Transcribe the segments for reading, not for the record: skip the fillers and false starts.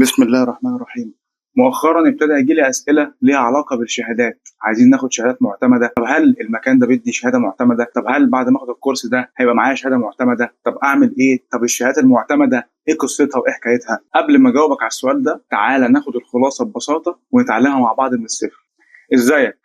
بسم الله الرحمن الرحيم. مؤخرا ابتدى يجي لي اسئلة ليها علاقة بالشهادات، عايزين ناخد شهادات معتمدة. طب هل المكان ده بيدي شهادة معتمدة؟ طب هل بعد ما اخد الكورس ده هيبقى معايا شهادة معتمدة؟ طب اعمل ايه؟ طب الشهادات المعتمدة ايه قصتها وايه حكايتها؟ قبل ما اجاوبك على السؤال ده تعالى ناخد الخلاصة ببساطة ونتعلمها مع بعض من الصفر. ازيك؟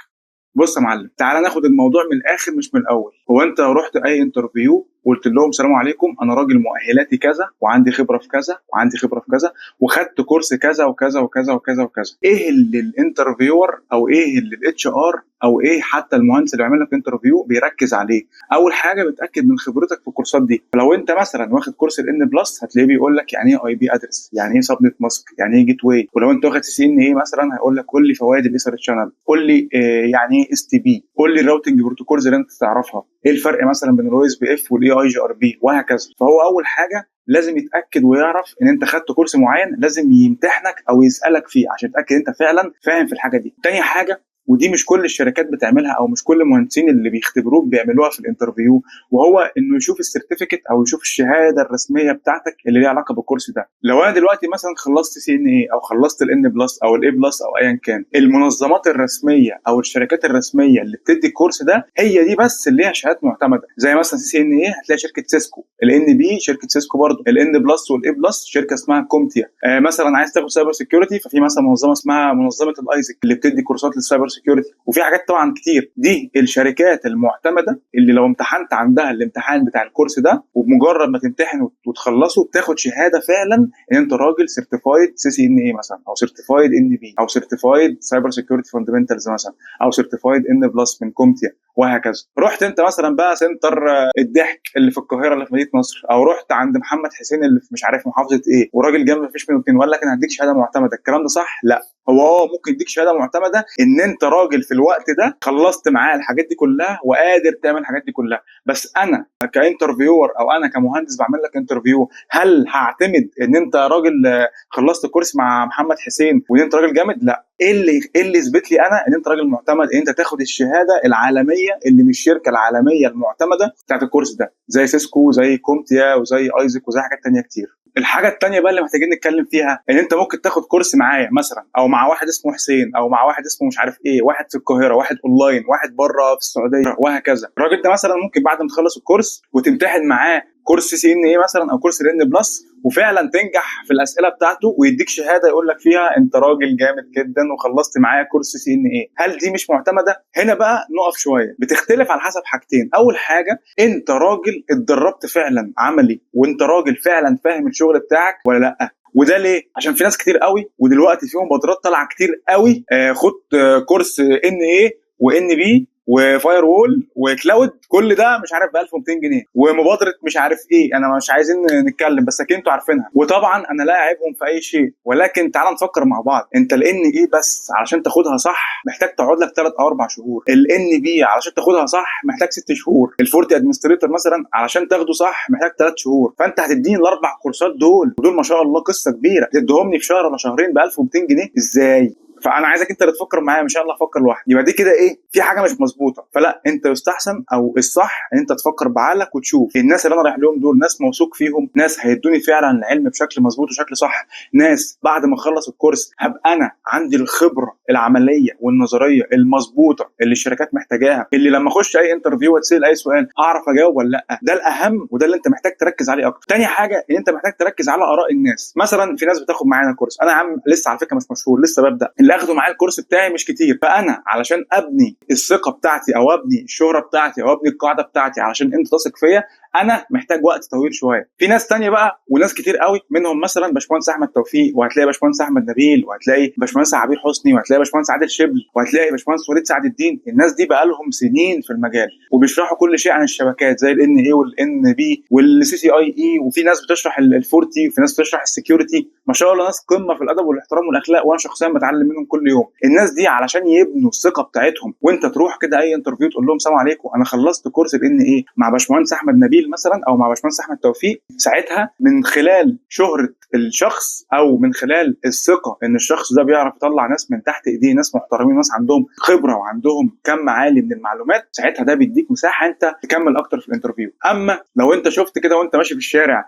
بص يا معلم، تعالى ناخد الموضوع من الاخر مش من الاول. هو انت رحت اي interview وقلت لهم سلام عليكم، انا راجل مؤهلاتي كذا وعندي خبره في كذا وعندي خبره في كذا وخدت كورس كذا وكذا وكذا وكذا وكذا، ايه اللي ال interviewer او ايه اللي ال HR او ايه حتى المهندس اللي بيعمل لك interview بيركز عليه؟ اول حاجة بتاكد من خبرتك في الكورسات دي. لو انت مثلا واخد كورس ال N plus هتلاقيه بيقول لك يعني ايه IP address، يعني ايه subnet mask، يعني ايه gateway. ولو انت واخد CCNA مثلا هيقول لك قول لي فوائد ال EtherChannel، قول لي يعني ايه STP، قول لي ال routing protocols اللي انت تعرفها، ايه الفرق مثلا بين ال OSPF وال EIGRP وهكذا. فهو اول حاجة لازم يتاكد ويعرف ان انت خدت كورس معين، لازم يمتحنك او يسالك فيه عشان يتاكد انت فعلا فاهم في الحاجة دي. تاني حاجة، ودي مش كل الشركات بتعملها او مش كل المهندسين اللي بيختبروك بيعملوها في ال interview، وهو انه يشوف ال certificate او يشوف الشهادة الرسمية بتاعتك اللي ليها علاقة بالكورس ده. لو انا دلوقتي مثلا خلصت CCNA او خلصت ال N plus او ال A plus او ايا كان، المنظمات الرسمية او الشركات الرسمية اللي بتدي الكورس ده هي دي بس اللي ليها شهادات معتمدة. زي مثلا CCNA هتلاقي شركة Cisco، ال NP شركة Cisco برضه، ال N plus وال A plus شركة اسمها CompTIA. مثلا عايز تاخد cyber security ففي مثلا منظمة اسمها منظمة ال AIESEC اللي بتدي كورسات لل cyber security، وفي حاجات طبعا كتير. دي الشركات المعتمدة اللي لو امتحنت عندها الامتحان بتاع الكورس ده وبمجرد ما تمتحن وتخلصه بتاخد شهادة فعلا ان انت راجل certified CCNA مثلا او certified NP او certified cyber security fundamentals مثلا او certified N plus من CompTIA وهكذا. رحت انت مثلا بقى center الضحك اللي في القاهرة اللي في مدينة نصر، او رحت عند محمد حسين اللي في مش عارف محافظة ايه، وراجل جنب مفيش منه اتنين، وقال لك انا هديك شهادة معتمدة، الكلام ده صح؟ لا، هو ممكن يديك شهادة معتمدة ان انت راجل في الوقت ده خلصت معاه الحاجات دي كلها وقادر تعمل الحاجات دي كلها، بس انا ك interviewer او انا كمهندس بعمل لك interview هل هعتمد ان انت راجل خلصت كورس مع محمد حسين وان انت راجل جامد؟ لا. ايه اللي يثبت لي انا ان انت راجل معتمد؟ ان انت تاخد الشهادة العالمية اللي من الشركة العالمية المعتمدة بتاعت الكورس ده، زي Cisco زي CompTIA وزي AIESEC وزي حاجات تانية كتير. الحاجة التانية بقى اللي محتاجين نتكلم فيها ان انت ممكن تاخد كورس معايا مثلا او مع واحد اسمه حسين او مع واحد اسمه مش عارف ايه، واحد في القاهرة، واحد اونلاين، واحد بره في السعودية وهكذا. الراجل ده مثلا ممكن بعد ما تخلص الكورس وتمتحن معاه كورس CCNA مثلا او كورس ال N plus وفعلا تنجح في الاسئلة بتاعته ويديك شهادة يقول لك فيها انت راجل جامد جدا وخلصت معايا كورس CCNA. هل دي مش معتمدة؟ هنا بقى نقف شوية، بتختلف على حسب حاجتين. اول حاجة، انت راجل اتدربت فعلا عملي وانت راجل فعلا فاهم الشغل بتاعك ولا لا؟ وده ليه؟ عشان في ناس كتير قوي ودلوقتي فيهم مبادرات طالعه كتير قوي، خد كورس NA و NP و firewall و cloud، كل ده مش عارف ب 1200 جنيه، ومبادرة مش عارف ايه، انا مش عايزين نتكلم بس اكيد انتوا عارفينها. وطبعا انا لا اعيبهم في اي شيء، ولكن تعال نفكر مع بعض. انت ال NA بس علشان تاخدها صح محتاج تقعد لك 3 او 4 شهور، ال NP علشان تاخدها صح محتاج 6 شهور، ال Forti administrator مثلا علشان تاخده صح محتاج 3 شهور. فانت هتديني الاربع كورسات دول، ودول ما شاء الله قصة كبيرة، تديهم لي في شهر ولا شهرين ب 1200 جنيه ازاي؟ فانا عايزك انت اللي تفكر معايا، مش انا اللي افكر لوحدي. يبقى دي كده ايه، في حاجة مش مظبوطة. فلا، انت يستحسن او الصح ان انت تفكر بعقلك وتشوف الناس اللي انا رايح لهم دول ناس موثوق فيهم، ناس هيدوني فعلا العلم بشكل مظبوط وشكل صح، ناس بعد ما اخلص الكورس هبقى انا عندي الخبرة العملية والنظريه المظبوطه اللي الشركات محتاجاها، اللي لما اخش اي interview واتسال اي سؤال هعرف اجاوب ولا لا. ده الاهم وده اللي انت محتاج تركز عليه اكتر. تاني حاجة، ان انت محتاج تركز على اراء الناس. مثلا في ناس بتاخد معانا كورس، انا يا عم لسه على فكرة مش مشهور، لسه ببدا، اللي اخده معايا الكورس بتاعي مش كتير، فانا علشان ابني الثقة بتاعتي او ابني الشهرة بتاعتي او ابني القاعدة بتاعتي علشان انت تثق فيا، انا محتاج وقت طويل شوية. في ناس تانية بقى وناس كتير قوي منهم مثلا باشمهندس احمد توفيق، وهتلاقي باشمهندس احمد نبيل، وهتلاقي باشمهندس عبير حسني، وهتلاقي باشمهندس عادل شبل، وهتلاقي باشمهندس وليد سعد الدين. الناس دي بقى لهم سنين في المجال وبيشرحوا كل شيء عن الشبكات زي ال NA وال NP وال CCIE، وفي ناس بتشرح ال Forti، وفي ناس بتشرح ال security. ما شاء الله ناس قمة في الادب والاحترام والاخلاق، وانا شخصيا بتعلم منهم كل يوم. الناس دي علشان يبنوا الثقة بتاعتهم، وانت تروح كده اي interview تقول لهم سلام عليكم، انا خلصت كورس ال NA مع باشمهندس احمد نبيل نبيل مثلا او مع باشمهندس احمد توفيق، ساعتها من خلال شهره الشخص او من خلال الثقة ان الشخص ده بيعرف يطلع ناس من تحت ايديه، ناس محترمين، ناس عندهم خبره وعندهم كم عالي من المعلومات، ساعتها ده بيديك مساحة انت تكمل اكتر في ال interview. اما لو انت شفت كده وانت ماشي في الشارع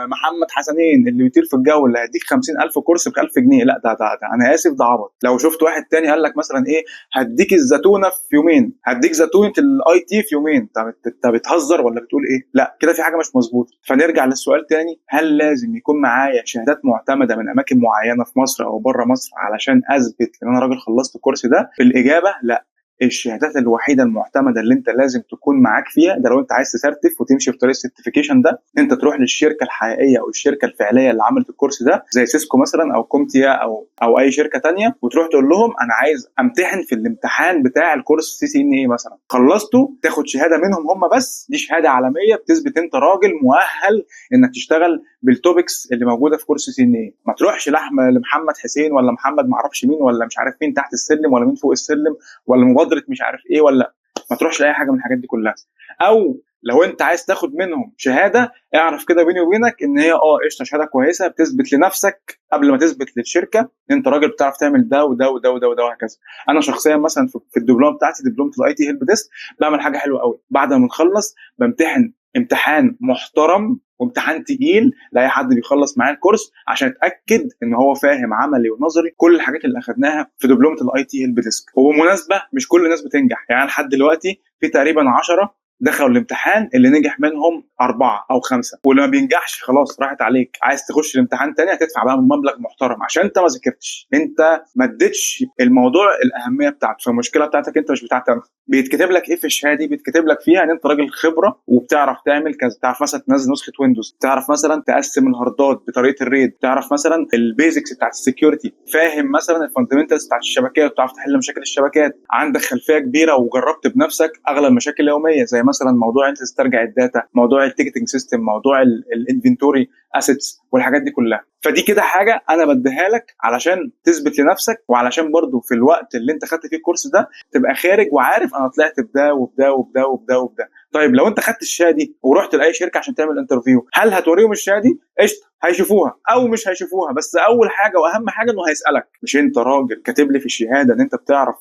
محمد حسنين اللي بيطير في الجو اللي هيديك 50,000 كورس ب 1000 جنيه، لا ده انا اسف ده عبط. لو شفت واحد تاني قال لك مثلا ايه، هديك الزتونه في يومين، هديك زتونه ال IT في يومين، طب انت بتهزر ولا بتقول ايه؟ لا كده في حاجة مش مظبوطة. فنرجع للسؤال تاني، هل لازم يكون معايا شهادات معتمدة من اماكن معينة في مصر او بره مصر علشان اثبت ان انا راجل خلصت الكورس ده؟ الاجابة لا. الشهادات الوحيدة المعتمدة اللي انت لازم تكون معاك فيها ده لو انت عايز تسرتف وتمشي في طريق ال certification ده، انت تروح للشركة الحقيقية او الشركة الفعلية اللي عملت الكورس ده زي سيسكو مثلا او CompTIA او اي شركة تانية، وتروح تقول لهم انا عايز امتحن في الامتحان بتاع الكورس CCNA مثلا، خلصته تاخد شهادة منهم هم بس، دي شهادة عالمية بتثبت انت راجل مؤهل انك تشتغل بال topics اللي موجودة في كورس CCNA. ما تروحش لمحمد حسين ولا محمد معرفش مين ولا مش عارف مين تحت السلم ولا مين فوق السلم ولا مبادرة مش عارف ايه، ولا ما تروحش لاي حاجة من الحاجات دي كلها. او لو انت عايز تاخد منهم شهادة، اعرف كده بيني وبينك ان هي قشطه شهادة كويسة بتثبت لنفسك قبل ما تثبت للشركة ان انت راجل بتعرف تعمل ده وده وده وده وده وهكذا. انا شخصيا مثلا في الدبلومه بتاعتي، دبلومه ال IT help desk، بعمل حاجة حلوة قوي، بعد ما بنخلص بمتحن امتحان محترم وامتحان تقيل لاي حد بيخلص معايا الكورس عشان اتاكد ان هو فاهم عملي ونظري كل الحاجات اللي اخدناها في دبلومه ال IT help desk. وبالمناسبة مش كل الناس بتنجح، يعني لحد دلوقتي في تقريبا 10 دخلوا الامتحان اللي نجح منهم 4 أو 5، واللي ما بينجحش خلاص راحت عليك. عايز تخش الامتحان تاني هتدفع بقى مبلغ محترم عشان انت ما ذاكرتش، انت ما اديتش الموضوع الاهمية بتاعته، فالمشكلة بتاعتك انت مش بتاعتك انا. بيتكتب لك ايه في الشهادة دي؟ بيتكتب لك فيها ان انت راجل خبره وبتعرف تعمل كذا، تعرف مثلا تنزل نسخه ويندوز، تعرف مثلا تقسم الهاردات بطريقة ال RAID، تعرف مثلا ال basics بتاعت ال security، فاهم مثلا ال fundamentals بتاعت الشبكات، وتعرف تحل مشاكل الشبكات، عندك خلفية كبيرة وجربت بنفسك اغلب المشاكل اليومية زي مثلا موضوع انت تسترجع ال data، موضوع ال ticketing system، موضوع ال inventory assets والحاجات دي كلها. فدي كده حاجة انا بديها لك علشان تثبت لنفسك، وعلشان برضو في الوقت اللي انت خدت فيه الكورس ده تبقى خارج وعارف انا طلعت بده وبده وبده وبده وبده. طيب لو انت خدت الشهادة دي ورحت لاي شركة عشان تعمل interview، هل هتوريهم الشهادة دي؟ قشطه، هيشوفوها او مش هيشوفوها، بس اول حاجة واهم حاجة انه هيسالك، مش انت راجل كاتب لي في الشهادة ان انت بتعرف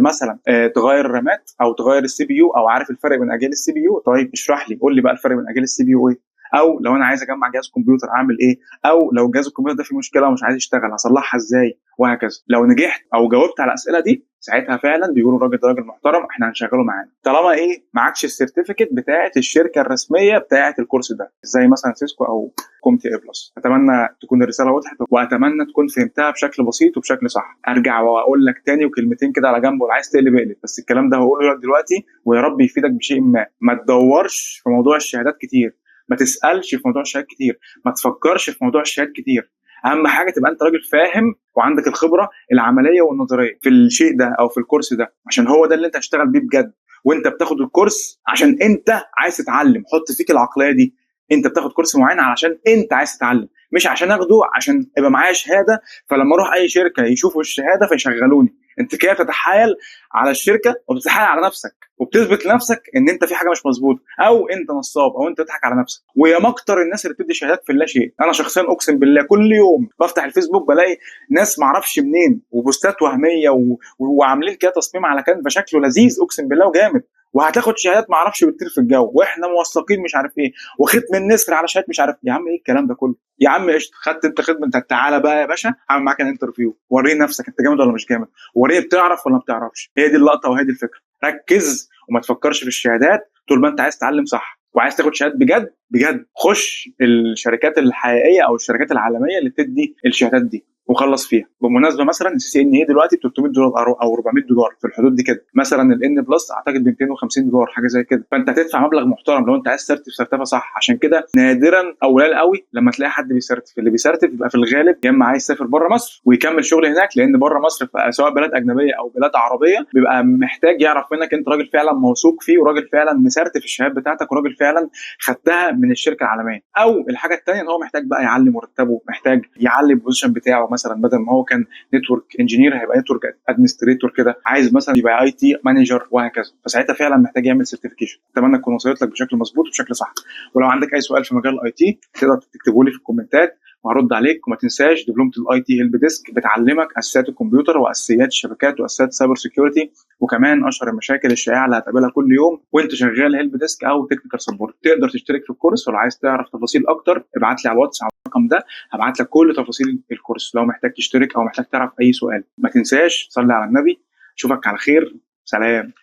مثلا تغير الرامات او تغير ال CPU او عارف الفرق بين اجيال ال CPU؟ طيب اشرح لي، قول لي بقى الفرق بين اجيال ال CPU ايه، او لو انا عايز اجمع جهاز كمبيوتر اعمل ايه، او لو جهاز الكمبيوتر ده فيه مشكلة ومش عايز يشتغل هصلحها ازاي، وهكذا. لو نجحت او جاوبت على الاسئلة دي ساعتها فعلا بيقولوا الراجل ده راجل محترم، احنا هنشغله معانا، طالما ايه معكش ال certificate بتاعه الشركة الرسمية بتاعه الكورس ده زي مثلا سيسكو او CompTIA A+. اتمنى تكون الرسالة وضحت، واتمنى تكون فهمتها بشكل بسيط وبشكل صح. ارجع واقول لك تاني وكلمتين كده على جنب، ولا عايز تقلب اقلب، بس الكلام ده هقوله لك دلوقتي ويا رب يفيدك بشيء ما. ما تدورش في موضوع الشهادات كتير، ما تسالش في موضوع الشهادات كتير، ما تفكرش في موضوع الشهادات كتير. اهم حاجة تبقى انت راجل فاهم وعندك الخبرة العملية والنظريه في الشيء ده او في الكورس ده، عشان هو ده اللي انت هتشتغل بيه بجد. وانت بتاخد الكورس عشان انت عايز تتعلم، حط فيك العقلية دي، انت بتاخد كورس معين علشان انت عايز تتعلم، مش عشان اخده عشان يبقى معايا شهادة فلما اروح اي شركة يشوفوا الشهادة فيشغلوني. انت كده بتتحايل على الشركة وبتتحايل على نفسك وبتثبت لنفسك ان انت في حاجة مش مظبوطة، او انت نصاب، او انت بتضحك على نفسك. ويا مكتر الناس اللي بتدي شهادات في اللا شيء. انا شخصيا اقسم بالله كل يوم بفتح الفيسبوك بلاقي ناس معرفش منين وبوستات وهمية وعاملين كده تصميم على كانفا شكله لذيذ اقسم بالله وجامد، وهتاخد شهادات معرفش بتطير في الجو، واحنا موثقين مش عارف ايه، وختم النسر على شهادات مش عارف. يا عم ايه الكلام ده كله؟ يا عم قشطه، خدت انت خدمة، انت تعالى بقى يا باشا هعمل معاك interview، وريني نفسك انت جامد ولا مش جامد، وريني بتعرف ولا ما بتعرفش. هي دي اللقطة وهي دي الفكرة. ركز وما تفكرش في الشهادات طول ما انت عايز تتعلم صح وعايز تاخد شهادات بجد بجد. خش الشركات الحقيقية او الشركات العالمية اللي بتدي الشهادات دي وخلص فيها. بالمناسبة مثلا ال CCNA دلوقتي ب $300 او $400 في الحدود دي كده، مثلا ال N plus اعتقد ب $250 حاجة زي كده. فانت هتدفع مبلغ محترم لو انت عايز تسرتف سرتفه صح. عشان كده نادرا او قليل قوي لما تلاقي حد بيسرتف. اللي بيسرتف يبقى في الغالب يا اما عايز يسافر بره مصر ويكمل شغل هناك، لان بره مصر سواء بلاد اجنبية او بلاد عربية بيبقى محتاج يعرف منك انت راجل فعلا موثوق فيه، وراجل فعلا مسرتف الشهادات بتاعتك، وراجل فعلا خدتها من الشركة العالمية. او الحاجة الثانية ان هو محتاج بقى يعلي مرتبه، محتاج يعلي ال position بتاعه مثلا، مثلا بدل ما هو كان network engineer هيبقى network administrator كده، عايز مثلا يبقى IT manager وهكذا، فساعتها فعلا محتاج يعمل certification. اتمنى تكون وصلت لك بشكل مظبوط وبشكل صح. ولو عندك اي سؤال في مجال ال IT تقدر تكتبه لي في الكومنتات وهرد عليك. وما تنساش دبلومه ال IT help desk بتعلمك اساسيات الكمبيوتر واساسيات الشبكات واساسيات ال cyber security، وكمان اشهر المشاكل الشائعة اللي هتقابلها كل يوم وانت شغال help desk او technical support. تقدر تشترك في الكورس، ولو عايز تعرف تفاصيل اكتر ابعت لي على الواتس على الرقم ده، هبعت لك كل تفاصيل الكورس لو محتاج تشترك او محتاج تعرف اي سؤال. ما تنساش صلي على النبي. اشوفك على خير، سلام.